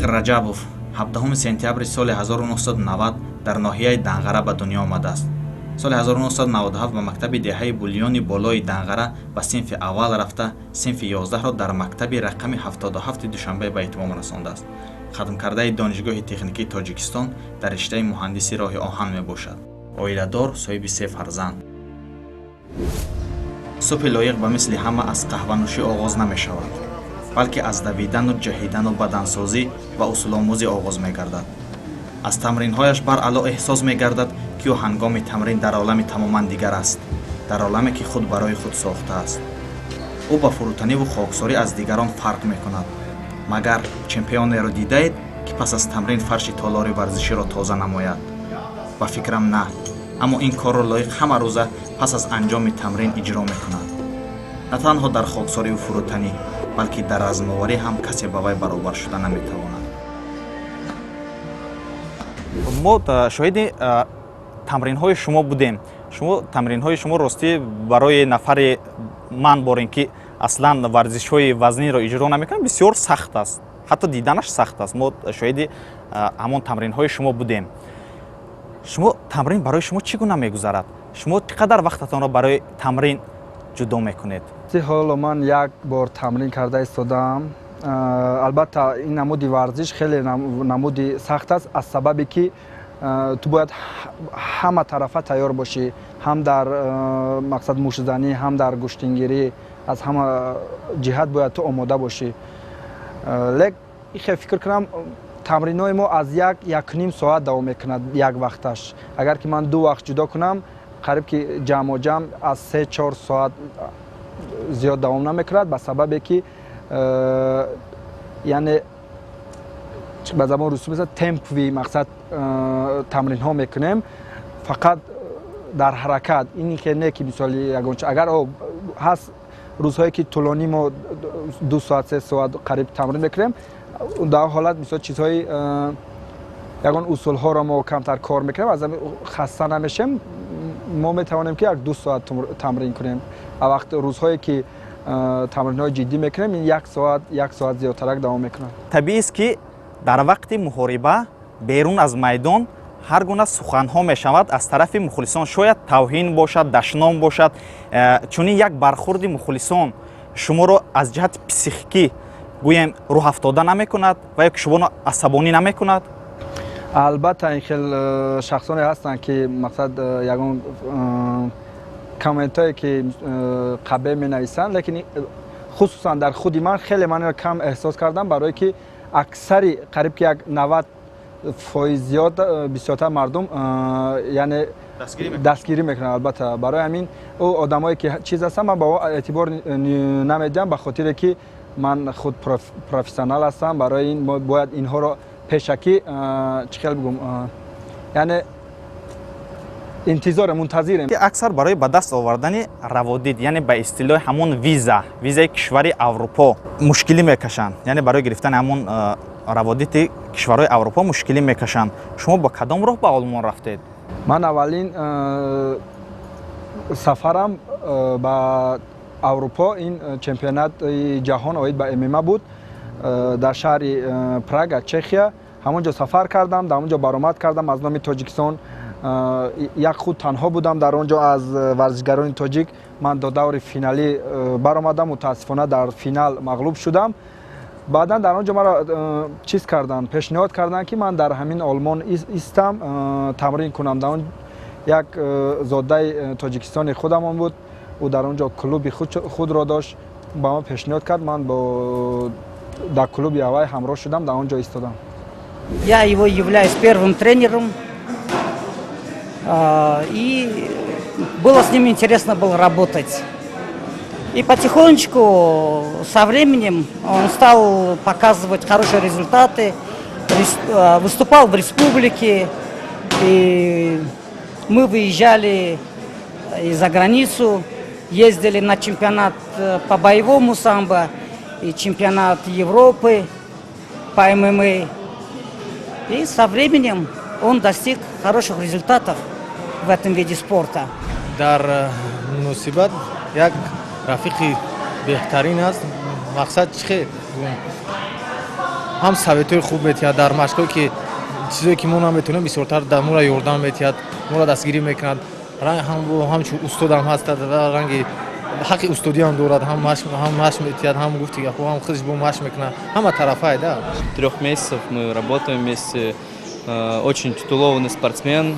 Раҷабов 17 сентябри соли 1990 дар ноҳияи Данғара ба дунё омадааст. Соли 1997 ба мактаби деҳаи Булёни болои Данғара ба синфи аввал рафта, синфи 11-ро дар мактаби рақами 77 Душанбе ба итмом расондааст. Хатмкардаи Донишгоҳи техникии Тоҷикистон дар риштаи муҳандиси роҳи оҳан мебошад. Оиладор, соҳиби се фарзанд. Субҳи Лоиқ ба мисли ҳама аз қаҳванӯшӣ оғоз намешавад, балки аз давидану ҷаҳидану бадансозӣ ва усуломӯзӣ оғоз мегардад. Аз тамринҳояш баръало эҳсос мегардад, ки ӯ ҳангоми тамрин дар олами тамоман дигар аст, дар оламе, ки худ барои худ сохтааст. Ӯ ба фурӯтаниву хоксорӣ аз дигарон фарқ мекунад. Магар чемпионеро дидаед, ки пас аз тамрин фарши толори варзиширо тоза намояд? Ба фикрам, на. Аммо ин корро Лоиқ ҳама рӯза пас аз анҷоми тамрин иҷро мекунад. На танҳо дар хоксориву фурӯтанӣ, балки дар размоварӣ ҳам касе ба вай баробар шуда наметавонад. Мо шоҳиди тамринҳои шумо будем. Шумо, тамринҳои шумо, ростӣ, барои нафари ман борин, ки аслан варзишҳои вазнинро иҷро намекунад, бисёр сахт аст, ҳатто диданаш сахт аст. Мо шоҳиди ҳамон тамринҳои шумо будем. Шумо, тамрин барои шумо чӣ гуна мегузарад? Шумо чӣ қадар вақтатонро барои тамрин ҷудо мекунед? Ҳоло ман як бор тамрин карда истодаам. Албатта, ин намуди варзиш хеле намуди сахт аст, аз сабабе ки ту бояд ҳама тарафа тайёр бошӣ: ҳам дар мақсад муштзанӣ, ҳам дар гӯштингирӣ, аз ҳама ҷиҳат бояд ту омода бошӣ. Лек ихе фикр кунам, тамринҳои мо аз як, якним соат давом мекунад як вақташ. Агар ки ман ду вақт ҷудо кунам, қариб ки ҷамъо ҷамъ аз 3-4 соат зиёд давом намекунад, ба сабабе ки яъне ба забони русӣ мезад темповый мақсад тамринҳо мекунем, фақат дар ҳаракат. Ин хел не, ки мисоли ягонча агар ҳаст рӯзҳое ки тӯлонӣ мо 2 соат, 3 соат қариб тамрин мекунем. Дар ҳолат мисол чизҳои ягон усулҳоро мо камтар кор мекунем, аз хаста намешем, мо метавонем, ки як 2 соат тамрин кунем. А вақт рӯзҳое ки тамринҳои ҷиддӣ мекунем, ин як соат, як соат зиёдтарак давом мекунад. Табиист, ки дар вақти муҳориба берун аз майдон ҳар гуна суханҳо мешавад аз тарафи мухлисон, шояд тавҳин бошад, дашном бошад. Чунин як бархурди мухлисон шуморо аз ҷиҳати психикӣ, гӯем, рӯҳафтода намекунад ва ё ки шуморо асабонӣ намекунад? Албатта, ин хел шахсоне ҳастанд, ки мақсад ягон комментҳое ки қабеҳ менависанд, лекин хусусан дар худи ман хеле ман кам эҳсос кардам, барое ки аксари қариб ки як 90% зиёд бисёртар мардум яъне дастгирӣ мекунанд. Албатта, барои ҳамин ӯ одамое ки чиз ҳастанд, ман ба ӯ эътибор намедиҳам, ба хотире ки ман худ профессионал ҳастам. Барои ин мо бояд инҳоро пешакӣ, чӣ хел бигӯм, яъне интизоре, мунтазирем. Аксар барои ба даст овардани раводид, яъне ба истилоҳи ҳамон виза, визаи кишвари Аврупо мушкилӣ мекашанд, яъне барои гирифтани ҳамон раводити кишварҳои Аврупо мушкилӣ мекашанд. Шумо ба кадом роҳ ба Олмон рафтед? Ман аввалин сафарам ба Аврупо ин чемпионати ҷаҳон оид ба ММА буд дар шаҳри Прага, Чехия. Ҳамон ҷо сафар кардам, дар он ҷо баромад кардам аз номи Тоҷикистон. Як худ танҳо будам дар он ҷо аз варзишгарони тоҷик. Ман до даври финалӣ баромадам, мутаассифона, дар финал мағлуб шудам. Баъдан дар он ҷо маро чиз карданд, пешниҳод карданд, ки ман дар ҳамин Олмон истам, тамрин кунам. Дар он як зодаи Тоҷикистони худамон буд, ӯ дар он ҷо клуби худро дошт, ба ман пешниҳод кард. Ман бо дар клуби аввай ҳамроҳ шудам, дар он ҷо истодам. Я его являюсь первым тренером. И было с ним интересно было работать. И потихонечку, со временем, он стал показывать хорошие результаты, выступал в республике, и мы выезжали и за границу, ездили на чемпионат по боевому самбо и чемпионат Европы по ММА. И со временем он достиг хороших результатов в этом виде спорта. Дар муносибат як рафиқи беҳтарин аст. Мақсад чӣ хел? Ҳам советҳои хуб метиҳад дар машқҳое, ки чизое ки мо наметавонем, бисёртар дар моро ёрдам метиҳад, моро дастгирӣ мекунад. Ҳамчун устодам ҳастад, ранги ҳаққи устодиам дорад, ҳам машқ метиҳад, ҳам гуфти гапҳо, ҳам худаш бо машқ мекунад, ҳама тарафае да. 3 месяцев мы работаем вместе. Очень титулованный спортсмен.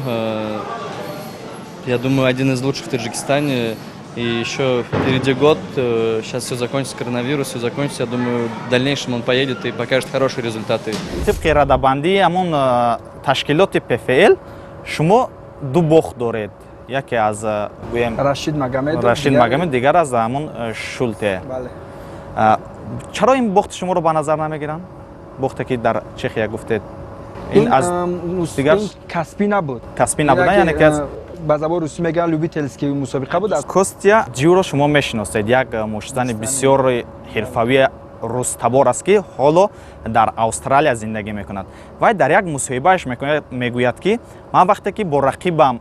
Я думаю, один из лучших в Таджикистане. И еще впереди год, сейчас все закончится, коронавирус, все закончится. Я думаю, в дальнейшем он поедет и покажет хорошие результаты. Тибқи радабандии ҳамон ташкилоти ПФЛ шумо ду бохт доред, яке аз, гӯем, Рашид Магомедов. Рашид Магомедов, дигар аз ҳамон Шулте. Бале. Чаро ин бохти шуморо ба назар намегиранд, бохте ки дар Чехия гуфтед? Ин аз дигар касбӣ набуд. Касбӣ набуда, яъне ки аз ба забони русӣ мегӯянд, любительский мусобиқа буд. Костя Ҷиуро шумо мешиносед, як муштзани бисёр ҳирфавии рустабор аст, ки ҳоло дар Австралия зиндагӣ мекунад. Вай дар як мусоҳибааш мегӯяд, ки ман вақте ки бо рақибам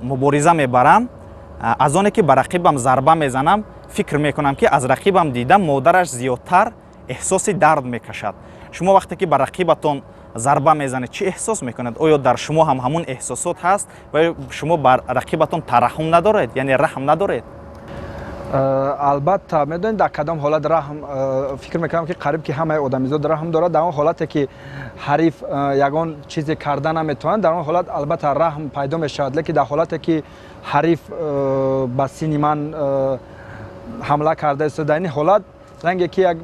мубориза мебарам, аз оне ки ба рақибам зарба мезанам, фикр мекунам, ки аз рақибам дида модараш зиёдтар эҳсоси дард мекашад. Шумо вақте ки ба рақибатон зарба мезанед, чӣ эҳсос мекунед? Оё дар шумо ҳам ҳамун эҳсосот ҳаст ва шумо бар рақибатон тараҳҳум надоред, яъне раҳм надоред? Албатта, медонед, дар кадом ҳолат раҳм, фикр мекунам, ки қариб ки ҳамаи одамизод раҳм дорад. Дар он ҳолате ки ҳариф ягон чизе карда наметавонад, дар он ҳолат албатта раҳм пайдо мешавад, лекин дар ҳолате ки ҳариф ба сини ман ҳамла карда истода, дар ин ҳолат ранге ки як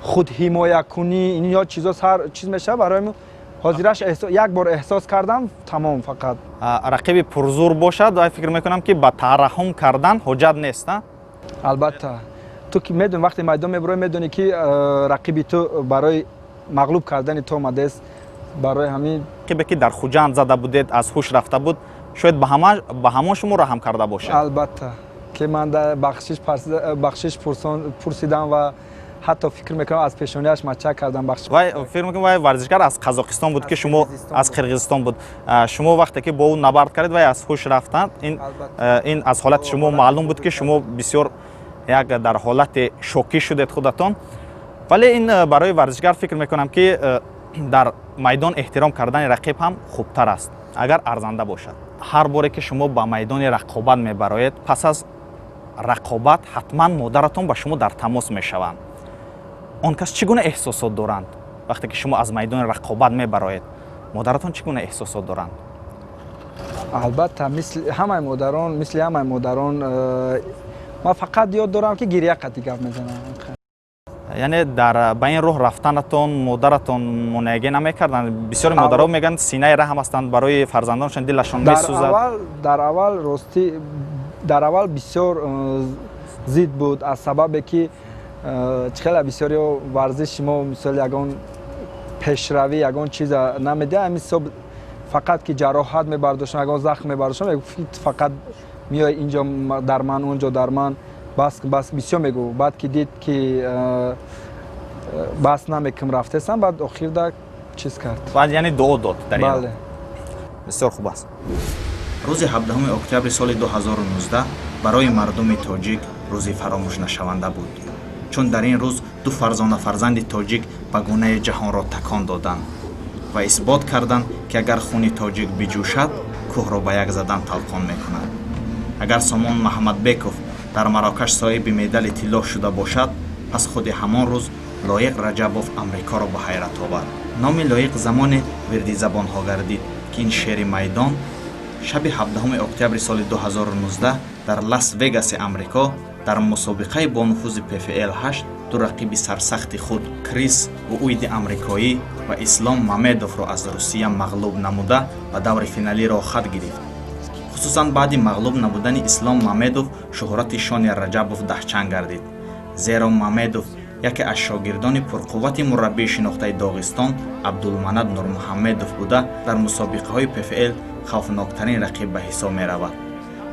худҳимоякунӣ, ин ё чизо сар чиз мешавад. Барои ҳозираш як бор эҳсос кардам, тамом, фақат. Рақиби пурзур бошад, вай фикр мекунам, ки ба тараҳҳум кардан ҳоҷат нест. Албатта, ту ки медони, вақте майдон мебуроӣ, медонӣ, ки рақиби ту барои мағлуб кардани ту омадааст, барои ҳамин. Рақибе ки дар Хуҷанд зада будед, аз ҳуш рафта буд, шояд ба ҳамон шумо раҳм карда бошед. Албатта, ки ман бахшиш пурсидам ва ҳатто фикр мекунам, аз пешониаш мачак кардам, бахшиш. Вай, фикр мекунам, вай варзишгар аз Қазоқистон буд, ки шумо аз Қирғизистон буд. Шумо вақте ки бо ӯ набард кардед, вай аз ҳуш рафтанд. Ин аз ҳолати шумо маълум буд, ки шумо бисёр як дар ҳолати шокӣ шудед худатон. Вале ин барои варзишгар, фикр мекунам, ки дар майдон эҳтиром кардани рақиб ҳам хубтар аст, агар арзанда бошад. Ҳар боре ки шумо ба майдони рақобат мебароед, пас аз рақобат ҳатман модаратон ба шумо дар тамос мешаванд. Он кас чӣ гуна эҳсосот доранд? Вақте ки шумо аз майдони рақобат мебароед, модаратон чӣ гуна эҳсосот доранд? Албатта, мисли ҳамаи модарон, мисли ҳамаи модарон, ман фақат ёд дорам, ки гиря қатӣ гап мезанам. Яъне дар ба ин роҳ рафтанатон модаратон монеагӣ намекарданд? Бисёри модаро мегӯянд, синаи раҳм ҳастанд, барои фарзандонашон дилашон месӯзад. Дар аввал, ростӣ, дар аввал бисёр зид буд, аз сабабе ки чӣ хеле бисёриҳо варзиши мо, мисол, ягон пешравӣ, ягон чиза намедиҳад. Ҳамин ҳисоб фақат ки ҷароҳат мебардоштам, ягон захм мебардоштам, фақат меои инҷо дар ман, онҷо дар ман, бас, бас, бисёр мегӯ. Баъд ки дид, ки бас намекунам, рафтесам, баъд охирда чиз кард. Баъд яъне дуо дод дар ин. Бале. Бисёр хуб аст. Рӯзи 17 октябри соли 2019 барои мардуми тоҷик рӯзи фаромӯшнашаванда буд, чун дар ин рӯз ду фарзона фарзанди тоҷик ба гунаи ҷаҳонро такон доданд ва исбот карданд, ки агар хуни тоҷик биҷӯшад, кӯҳро ба як задан талқон мекунад. Агар Сомон Маҳамадбеков дар Марокаш соҳиби медали тилло шуда бошад, пас худи ҳамон рӯз Лоиқ Раҷабов Амрикоро ба ҳайрат овард. Номи Лоиқ замоне вирди забонҳо гардид, ки ин шери майдон шаби 17 октябри соли 2019 дар Лас Вегаси Амрико дар мусобиқаи бонуфузи ПФЛ 8 ду рақиби сарсахти худ, Крис Уиди амрикоӣ ва Ислом Мамедовро аз Русия мағлуб намуда, ба даври финалӣ роҳхат гирифт. Хусусан баъди мағлуб намудани Ислом Мамедов шӯҳрати Шони Раҷабов даҳчанд гардид, зеро Мамедов яке аз шогирдони пурқуввати мураббии шинохтаи Доғистон Абдулманад Нурмуҳаммедов буда, дар мусобиқаҳои ПФЛ хавфноктарин рақиб ба ҳисоб меравад.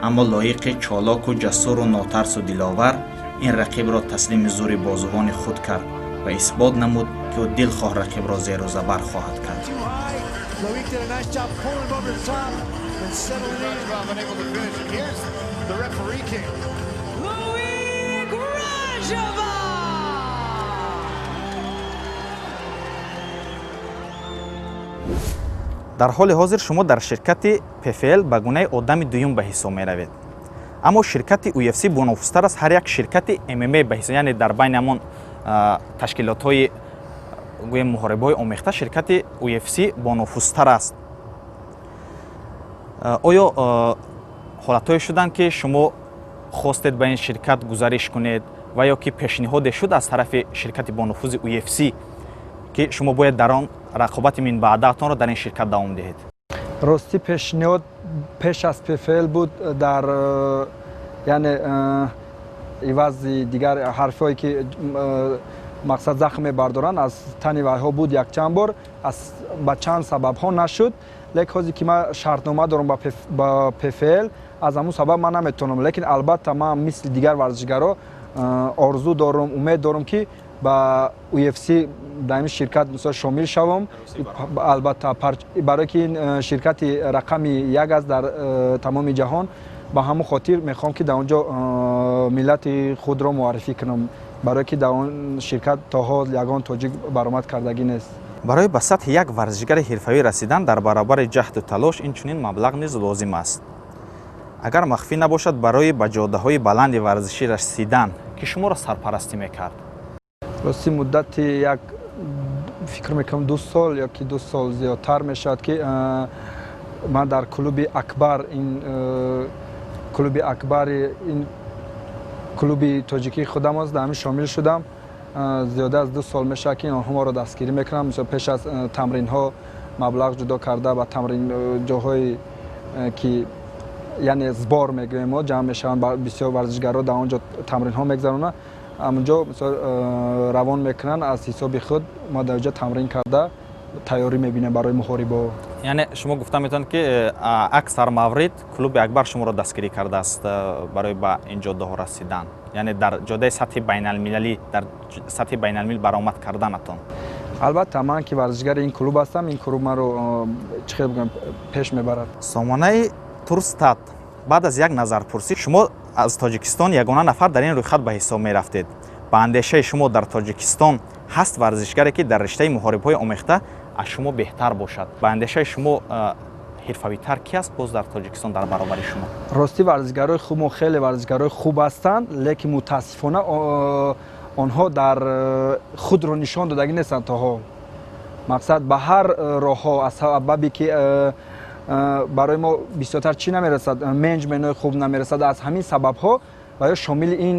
Аммо Лоиқи чолоку ҷасуру нотарсу диловар ин рақибро таслими зури бозувони худ кард ва исбот намуд, ки ӯ дилхоҳ рақибро зеру забар хоҳад кард. Loic did a nice job pulling him over the top and settling in. Unable to finish. And here's the referee king. Loic Rajabov! Дар ҳоли ҳозир шумо дар ширкати ПФЛ ба гунаи одами дуюм ба ҳисоб меравед, аммо ширкати UFC бонуфузтар аз ҳар як ширкати ММА ба ҳисоб, яъне дар байни ҳамон ташкилотҳои, гӯем, муҳорибаҳои омехта ширкати UFC бонуфузтар аст. Оё ҳолатҳое шуданд, ки шумо хостед ба ин ширкат гузариш кунед ва ё ки пешниҳоде шуд аз тарафи ширкати бонуфузи UFC, ки шумо бояд дар он рақобати минбаъдаатонро дар ин ширкат давом диҳед? Ростӣ, пешниҳод пеш аз ПФЛ буд дар, яъне ивази дигар ҳарфҳое, ки мақсад захм мебардоранд аз тани вайҳо, буд якчанд бор, ба чанд сабабҳо нашуд. Лекин ҳозир ки ман шартнома дорам ба ПФЛ, аз ҳамун сабаб ман наметавонам. Лекин албатта ман мисли дигар варзишгаро орзу дорум, умед дорум, ки ба UFC, дар ин ширкат, мисол, шомил шавам. Албатта, барое ки ин ширкати рақами як аст дар тамоми ҷаҳон. Ба ҳамон хотир мехоҳам, ки дар он ҷо миллати худро муаррифӣ кунам, барое ки дар он ширкат то ҳол ягон тоҷик баромад кардагӣ нест. Барои ба сатҳи як варзишгари ҳирфавӣ расидан дар баробари ҷаҳду талош инчунин маблағ низ лозим аст. Агар махфӣ набошад, барои ба ҷодаҳои баланди варзишӣ расидан ки шуморо сарпарастӣ мекард? Рости, муддати як, фикр мекунам, 2 сол ё ки 2 сол зиёдтар мешавад, ки ман дар клуби Акбар, ин клуби Акбари, ин клуби тоҷикии худам аст, дар ҳамин шомил шудам. Зиёда аз 2 сол мешавад, ки онҳо моро дастгирӣ мекунанд. Мисол, пеш аз тамринҳо маблағ ҷудо карда, ба тамрин ҷоҳое ки, яъне сбор мегӯем мо, ҷамъ мешаванд бисёр варзишгарро, дар он ҷо тамринҳо мегузаронанд, ҳамунҷо, мисол, равон мекунанд аз ҳисоби худ. Мо дар ҷо тамрин карда, тайёрӣ мебинем барои муҳорибаҳо. Яъне шумо гуфта метавонед, ки аксар маврид клуби Акбар шуморо дастгирӣ кардааст барои ба ин ҷодаҳо расидан, яъне дар ҷодаи сатҳи байналмилалӣ, дар сатҳи байналмилал баромад карданатон? Албатта, ман ки варзишгари ин клуб ҳастам, ин клуб маро чӣ хел бигӯям, пеш мебарад. Сомонаи Турстат баъд аз як назарпурсӣ шумо аз Тоҷикистон ягона нафар дар ин рӯйхат ба ҳисоб мерафтед. Ба андешаи шумо, дар Тоҷикистон ҳаст варзишгаре, ки дар риштаи муҳорибҳои омехта аз шумо беҳтар бошад? Ба андешаи шумо, ҳирфавитар ки аст боз дар Тоҷикистон дар баробари шумо? Ростӣ, варзишгарои хуб мо хеле варзишгарои хуб ҳастанд, лекин мутаассифона онҳо дар худро нишон додагӣ нестанд то ҳол. Мақсад, ба ҳар роҳҳо, аз сабабе ки барои мо бисёртар чӣ намерасад, менеҷментҳои хуб намерасад, аз ҳамин сабабҳо ва ё шомили ин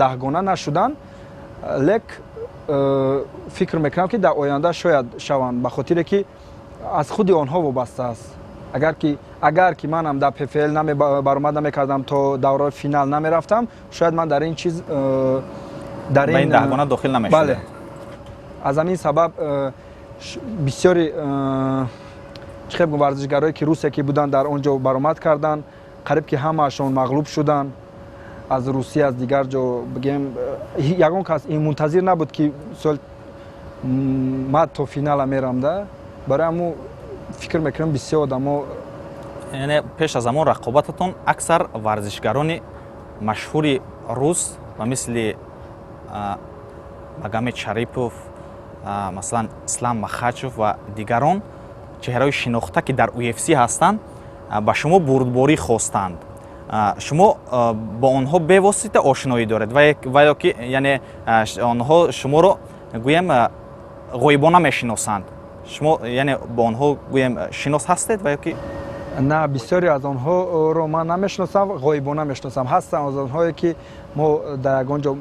даҳгона нашуданд. Лек фикр мекунам, ки дар оянда шояд шаванд, ба хотире ки аз худи онҳо вобаста аст. Агар ки манам дар ПФЛ баромад намекардам, то давраи финал намерафтам, шояд ман дар ин чиз дар ин даҳгона дохил намешудам. Бале, аз ҳамин сабаб бисёри, чӣ хел, варзишгарое ки Русия ки буданд, дар он ҷо баромад карданд, қариб ки ҳамаашон мағлуб шуданд аз Русия, аз дигар ҷо бигем. Ягон кас ин мунтазир набуд, ки сол ман то финала мерам да. Барои ҳамун фикр мекунам, бисёр одамо Яъне пеш аз ҳамон рақобататон аксар варзишгарони машҳури рус ба мисли Магомед Шарипов, масалан, Ислам Махачев ва дигарон чеҳраҳои шинохта, ки дар UFC ҳастанд, ба шумо бурдборӣ хостанд. Шумо бо онҳо бевосита ошноӣ доред ва ё ки, яъне, онҳо шуморо, гӯем, ғоибона мешиносанд? Шумо, яъне, бо онҳо, гӯем, шинос ҳастед ва ё ки? На, бисёре аз онҳоро ман намешиносам, ғоибона мешиносам. Ҳастанд аз онҳое, ки мо дар ягон ҷо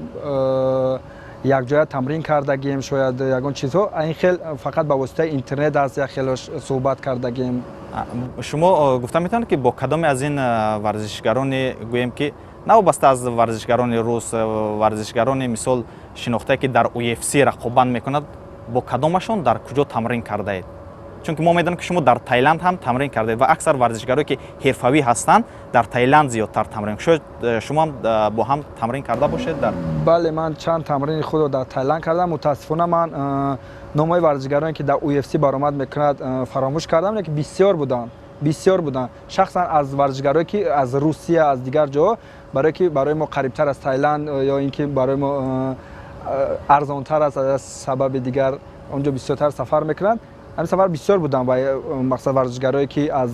якҷоя тамрин кардагием, шояд ягон чизҳо, ин хел фақат ба воситаи интернет аст, як хело суҳбат кардагием. Шумо гуфта метавонед, ки бо кадоме аз ин варзишгарони, гӯем, ки навобаста аз варзишгарони рус, варзишгарони, мисол, шинохтае, ки дар UFC рақобат мекунад, бо кадомашон дар куҷо тамрин кардаед? Чунки мо медонем, ки шумо дар Таиланд ҳам тамрин кардаед ва аксар варзишгарое, ки ҳирфавӣ ҳастанд, дар Таиланд зиёдтар тамрин. Шояд шумо ҳам бо ҳам тамрин карда бошед дар Бале, ман чанд тамрини худро дар Таиланд кардам. Мутаассифона, ман номҳои варзишгароне, ки дар UFC баромад мекунад, фаромӯш кардам, лекин бисёр буданд, бисёр буданд. Шахсан аз варзишгарое, ки аз Русия, аз дигар ҷоҳо, барое ки барои мо қарибтар аз Таиланд ё ин ки барои мо арзонтар аст, аз сабаби дигар онҷо бисёртар сафар мекунанд. Ҳамин сафар бисёр будам ва мақсад варзишгарое, ки аз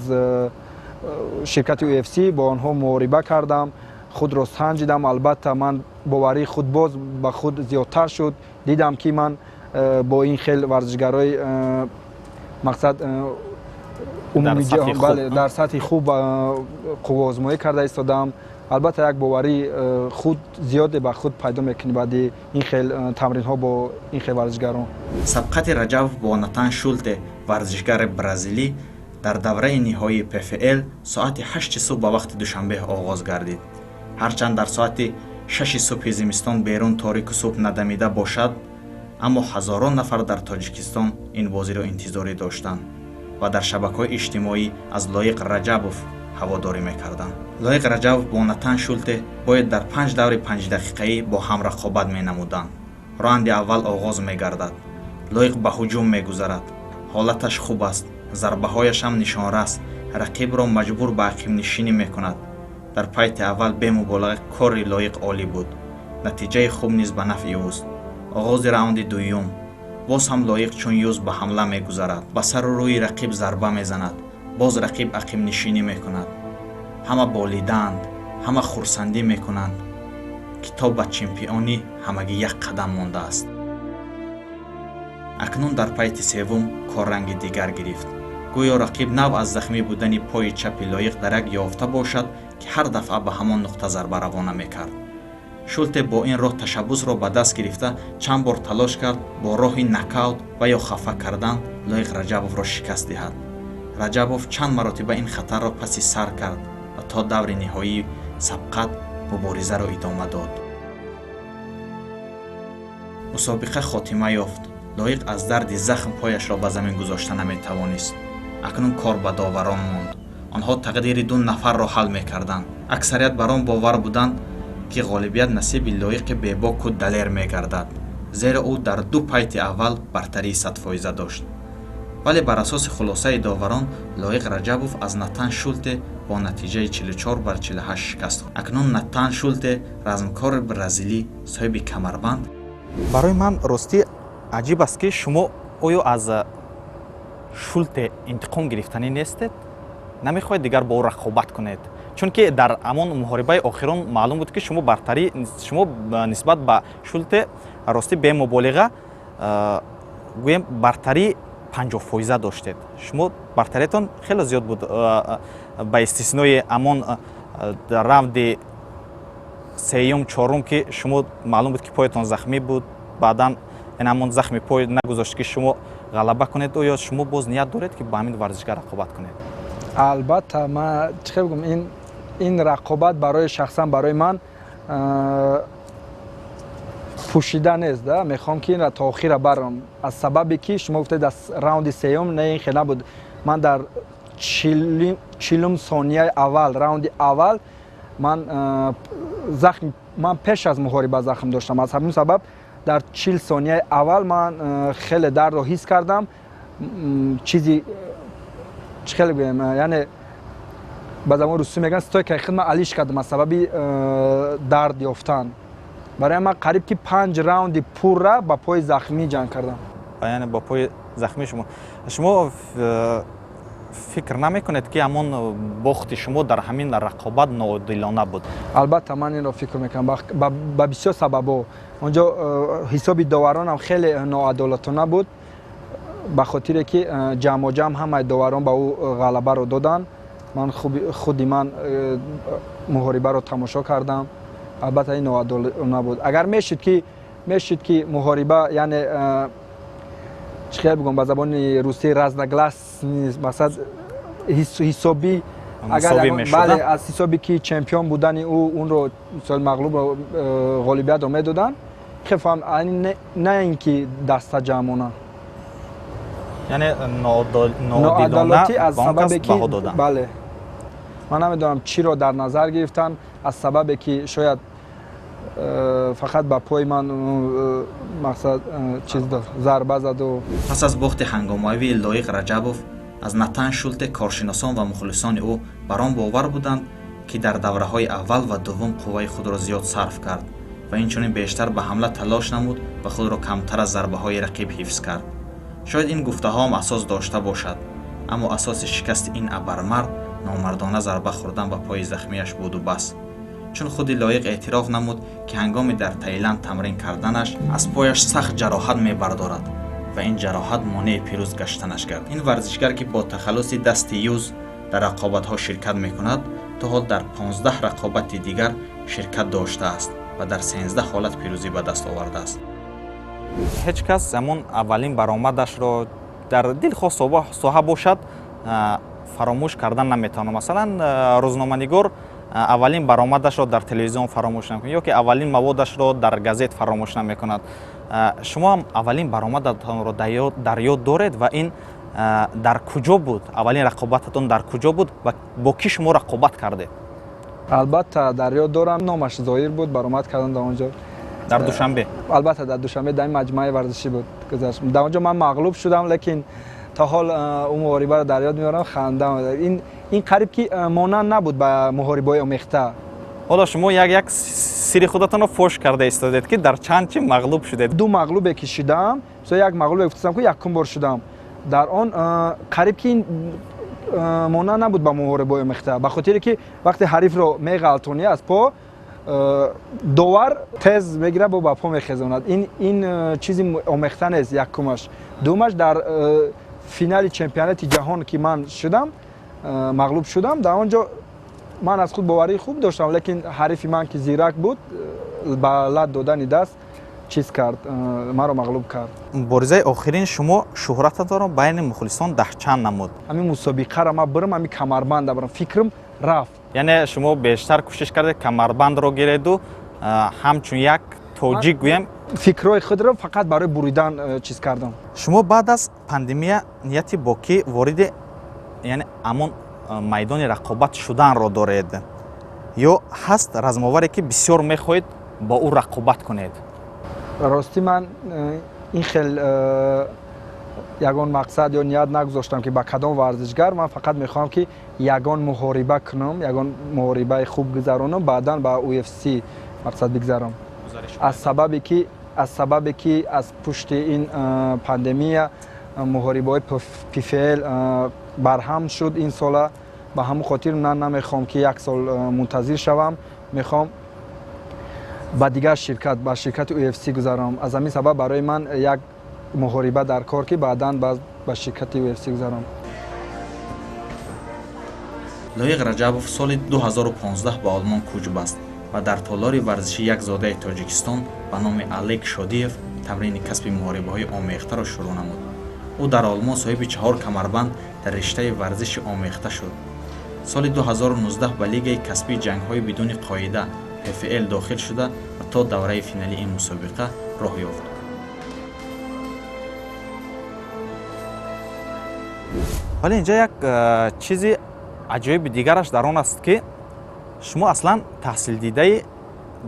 ширкати UFC, бо онҳо муҳориба кардам, худро санҷидам. Албатта, ман боварии худ боз ба худ зиёдтар шуд. Дидам, ки ман бо ин хел варзишгарои мақсад умумиҷаҳон дар сатҳи хуб қувваозмоӣ карда истодам. Албатта, як боварии худ зиёде ба худ пайдо мекунӣ баъди ин хел тамринҳо бо ин хел варзишгарон. Сабқати Раҷабов бо Натан Шулте, варзишгари бразилӣ, дар давраи ниҳоии ПФЛ соати 8-и субҳ ба вақти Душанбе оғоз гардид. Ҳарчанд дар соати 6-и субҳи зимистон берун торику субҳ надамида бошад, аммо ҳазорон нафар дар Тоҷикистон ин бозиро интизорӣ доштанд ва дар шабакаҳои иҷтимоӣ аз Лоиқ Раҷабов ҳаводорӣ мекарданд. Лоиқ Раҷабов бо Натан Шулте бояд дар панҷ даври 5-дақиқаӣ бо ҳам рақобат менамуданд. Раунди аввал оғоз мегардад. Лоиқ ба ҳуҷум мегузарад. Ҳолаташ хуб аст, зарбаҳояшам нишонрас, рақибро маҷбур ба ақибнишинӣ мекунад. Дар пайти аввал бемуболиға кори Лоиқ олӣ буд. Натиҷаи хуб низ ба нафъи ӯст. Оғози раунди дуюм. Боз ҳам Лоиқ чун юз ба ҳамла мегузарад, ба сару рӯи рақиб зарба мезанад. Боз рақиб ақибнишинӣ мекунад. Ҳама болидаанд, ҳама хурсандӣ мекунанд, ки то ба чемпионӣ ҳамагӣ як қадам мондааст. Акнун дар пайти севум кор ранги дигар гирифт. Гӯё рақиб нав аз захмӣ будани пои чапи Лоиқ дарак ёфта бошад, ки ҳар дафъа ба ҳамон нуқта зарба равона мекард. Шулте бо ин роҳ ташаббусро ба даст гирифта, чанд бор талош кард бо роҳи нокаут ва ё хафа кардан Лоиқ Раҷабовро шикаст диҳад. Раҷабов чанд маротиба ин хатарро паси сар кард ва то даври ниҳоии сабқат муборизаро идома дод. Мусобиқа хотима ёфт. Лоиқ аз дарди захм пояшро ба замин гузошта наметавонист. Акнун кор ба доварон монд. Онҳо тақдири ду нафарро ҳал мекарданд. Аксарият бар он бовар буданд, ки ғолибият насиби Лоиқи бебоку далер мегардад, зеро ӯ дар ду пайти аввал бартарии 100-фоиза дошт. Вале бар асоси хулосаи доварон Лоиқ Раҷабов аз Натан Шулте бо натиҷаи 44 бар 48 шикаст. Акнун Натан Шулте, размкори бразилӣ, соҳиби камарбанд. Барои ман ростӣ аҷиб аст, ки шумо оё аз Шулте интиқом гирифтанӣ нестед? Намехоҳед дигар бо ӯ рақобат кунед? Чунки дар ҳамон муҳорибаи охирон маълум буд, ки шумо бартарӣ шумо нисбат ба Шулте, ростӣ бемуболиға гӯем, бартарии 50-фоиза доштед. Шумо бартариятон хеле зиёд буд, ба истиснои ҳамон раунди сеюм, чорум, ки шумо маълум буд, ки поятон захмӣ буд. Баъдан ин ҳамон захми пой нагузошт, ки шумо ғалаба кунед. Оё шумо боз ният доред, ки ба ҳамин варзишгар рақобат кунед? Албатта, ман чӣ хел бигӯм, ин рақобат барои шахсан барои ман пӯшида нест да. Мехоҳам, ки инра то охира барам, аз сабабе ки шумо гуфтед аз раунди сеюм, не, ин хел набуд. Ман дар 40-ум сонияи аввал раунди аввал ман захм, ман пеш аз муҳориба захм доштам. Аз ҳамин сабаб дар 40 сонияи аввал ман хеле дардро ҳис кардам. Чизи чӣ хеле гӯем, яъне ба забони русӣ мегӯянд, стойкаи худ ман алиш кардам аз сабаби дард ёфтан. Барои ман қариб ки панҷ раунди пурра ба пои захмӣ ҷанг кардам. Яъне бо пои захмӣ. Шумо фикр намекунед, ки ҳамон бохти шумо дар ҳамин рақобат ноодилона буд? Албатта, ман инро фикр мекунам ба бисёр сабабҳо. Онҷо ҳисоби доваронам хеле ноадолатона буд, ба хотире ки ҷамъоҷамъ ҳамаи доварон ба ӯ ғалабаро доданд. Ман худи ман муҳорибаро тамошо кардам. Албатта, ин ноадолона буд. Агар мешуд ки муҳориба, яъне чӣ хел бигӯям, ба забони русӣ разногласный, масалан, ҳисобӣ, агар бале, аз ҳисоби ки чемпион будани ӯ унро мағлубро ғолибиятро медоданд, хел фаҳм, на ин ки даста ҷамъона. Яъне ноадолатӣ аз сабабе ки, бале, ман намедонам, чиро дар назар гирифтанд, аз сабабе ки шояд фақат ба пои ман мақсад чиз зарба заду. Пас аз бохти ҳангомавии Лоиқ Раҷабов аз Натан Шулте, коршиносон ва мухлисони ӯ бар он бовар буданд, ки дар давраҳои аввал ва дуввум қувваи худро зиёд сарф кард ва инчунин бештар ба ҳамла талош намуд ва худро камтар аз зарбаҳои рақиб ҳифз кард. Шояд ин гуфтаҳоам асос дошта бошад, аммо асоси шикасти ин абармард номардона зарба хӯрдан ба пои захмияш буду бас, чун худи Лоиқ эътироф намуд, ки ҳангоми дар Таиланд тамрин карданаш аз пояш сахт ҷароҳат мебардорад ва ин ҷароҳат монеи пирӯз гаштанаш гард. Ин варзишгар, ки бо тахаллуси Дасти Юз дар рақобатҳо ширкат мекунад, то ҳол дар 15 рақобати дигар ширкат доштааст ва дар 13 ҳолат пирӯзӣ ба даст овардааст. Ҳеҷ кас ҳамон аввалин баромадашро дар дилхоҳ соҳа бошад, фаромӯш кардан наметавонад. Масалан, рӯзноманигор аввалин баромадашро дар телевизион фаромӯш намекунад ё ки аввалин маводашро дар газет фаромӯш намекунад. Шумо ҳам аввалин баромадатонро дар ёд доред ва ин дар куҷо буд? Аввалин рақобататон дар куҷо буд ва бо кӣ шумо рақобат кардед? Албатта, дар ёд дорам. Номаш Зоир буд, баромад кардам дар он ҷо. Дар Душанбе? Албатта, дар Душанбе, дар ин маҷмӯаи варзишӣ буд, гузашт. Дар он ҷо ман мағлуб шудам, лекин то ҳол ӯ муҳорибаро дар ёд меорам, хандам. Ин қариб ки монанд набуд ба муҳорибаҳои омехта. Ҳоло шумо як сири худатонро фош карда истодед, ки дар чанд чи мағлуб шудед. Ду мағлубе ки шудам, як мағлубе гуфтам, ки якум бор шудам, дар он қариб ки ин монанд набуд ба муҳорибаҳои омехта, ба хотире ки вақте ҳарифро меғалтонӣ аз по, довар тез мегирад, бо ба по мехезонад. Ин чизи омехта нест, якумаш. Дуюмаш, дар финали чемпионати ҷаҳон, ки ман шудам, мағлуб шудам, дар он ҷо ман аз худ боварии хуб доштам, лекин ҳарифи ман, ки зирак буд, ба лат додани даст чиз кард, маро мағлуб кард. Муборизаи охирин шумо шӯҳрататонро байни мухлисон даҳчанд намуд. Ҳамин мусобиқаро ман бирам, ҳамин камарбанда бирам, фикрам рафт. Яъне шумо бештар кӯшиш кардед камарбандро гиреду ҳамчун як тоҷик гӯем. Фикрҳои худро фақат барои буридан чиз кардам. Шумо баъд аз пандемия нияти бо кӣ вориди, яъне ҳамон майдони рақобат шуданро доред ё ҳаст размоваре, ки бисёр мехоҳед бо ӯ рақобат кунед? Ростӣ, ман ин хел ягон мақсад ё ният нагузоштам, ки ба кадом варзишгар. Ман фақат мехоҳам, ки ягон муҳориба кунам, ягон муҳорибаи хуб гузаронам, баъдан ба UFC мақсад бигзарам, аз сабабе ки аз пушти ин пандемия муҳорибаҳои PFL барҳам шуд ин сола. Ба ҳамон хотир ман намехоҳам, ки як сол мунтазир шавам, мехоҳам ба дигар ширкат, ба ширкати UFC гузарам. Аз ҳамин сабаб барои ман як муҳориба дар кор, ки баъдан ба ширкати UFC гузарам. Лоиқ Раҷабов соли 2015 ба Олмон кӯч баст ва дар толори варзиши як зодаи Тоҷикистон ба номи Алек Шодиев тамрини касби муҳорибаҳои омехтаро шурӯъ намуд. Ӯ дар Олмон соҳиби чаҳор камарбанд дар риштаи варзиши омехта шуд. Соли 2019 ба лигаи касбии ҷангҳои бидуни қоида PFL дохил шуда ва то давраи финалии ин мусобиқа роҳ ёфт. Вале инҷа як чизи аҷоиби дигараш дар он аст, ки шумо аслан таҳсилдидаи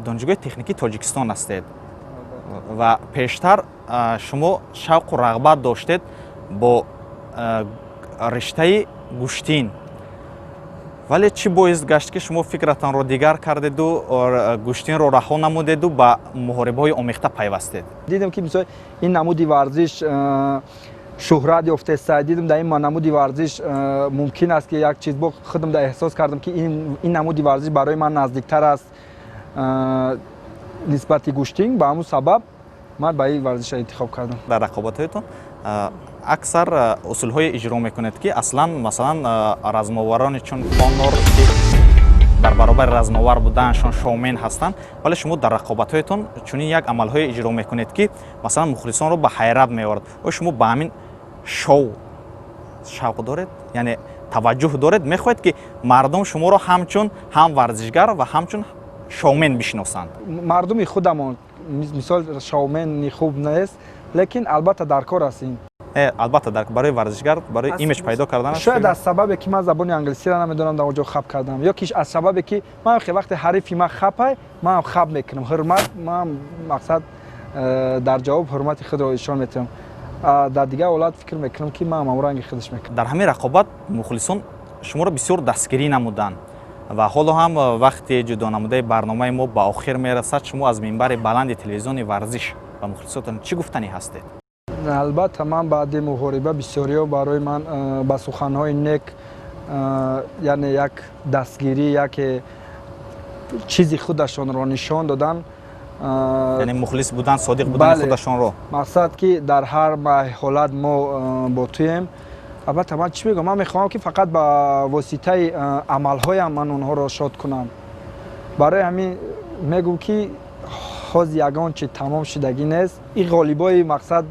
Донишгоҳи техникии Тоҷикистон ҳастед ва пештар шумо шавқу рағбат доштед бо риштаи гӯштин, вале чӣ боис гашт, ки шумо фикратонро дигар кардеду гӯштинро раҳо намудеду ба муҳорибаҳои омехта пайвастед? Дидем, ки мисол ин намуди варзиш шӯҳрат ёфтеста. Дидем, дар ин намуди варзиш мумкин аст, ки як чиз бо худам да эҳсос кардам, ки ин намуди варзиш барои ман наздиктар аст нисбати гӯштин. Ба ҳамун сабаб ман ба ин варзиша интихоб кардам. Дар рақобатҳоятон аксар усулҳое иҷро мекунед, ки аслан, масалан, размоварони чун Конор, ки дар баробари размовар буданашон шоумен ҳастанд, вале шумо дар рақобатҳоятон чунин як амалҳое иҷро мекунед, ки масалан мухлисонро ба ҳайрат меорад. Оё шумо ба ҳамин шоу шавқ доред, яъне таваҷҷӯҳ доред, мехоҳед, ки мардум шуморо ҳамчун ҳам варзишгар ва ҳамчун шоумен бишиносанд? Мардуми худамон мисол шоумени хуб нест, лекин албатта дар кор аст ин. Албатта, барои варзишгар, барои имидж пайдо кардан. Шояд аз сабабе ки ман забони англисиро намедонам, дар он ҷо хап кардам, ё ки аз сабабе ки ман вақте ҳарифи ман хапай, манам хап мекунам, ҳурмат ман мақсад дар ҷавоб ҳурмати худро ишон метиҳам. Дар дигар ҳолат фикр мекунам, ки ман ҳамон ранги худаш мекунам. Дар ҳамин рақобат мухлисон шуморо бисёр дастгирӣ намуданд ва ҳоло ҳам вақти ҷудонамудаи барномаи мо ба охир мерасад. Шумо аз минбари баланди телевизиони Варзиш ба мухлисотон чӣ гуфтанӣ ҳастед? Албатта, ман баъди муҳориба бисёриҳо барои ман ба суханҳои нек, яъне як дастгирӣ, яке чизи худашонро нишон додан. Яъне мухлис будан, содиқ будани худашонро. Мақсад, ки дар ҳар ҳолат мо бо туем. Албатта, ман чӣ мегӯям? Ман мехоҳам, ки фақат ба воситаи амалҳоям ман онҳоро шод кунам. Барои ҳамин мегӯм, ки ҳоз ягон чи тамом шудагӣ нест. Ин ғолибои мақсад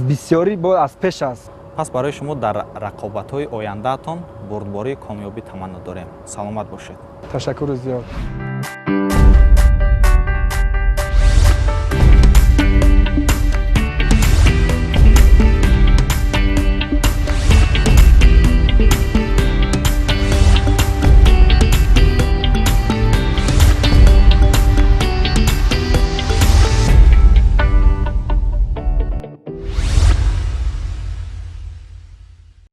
бисёрӣ бо аз пеш аст. Пас барои шумо дар рақобатҳои ояндаатон бурдбории комёбӣ таманно дорем. Саломат бошед. Ташаккури зиёд.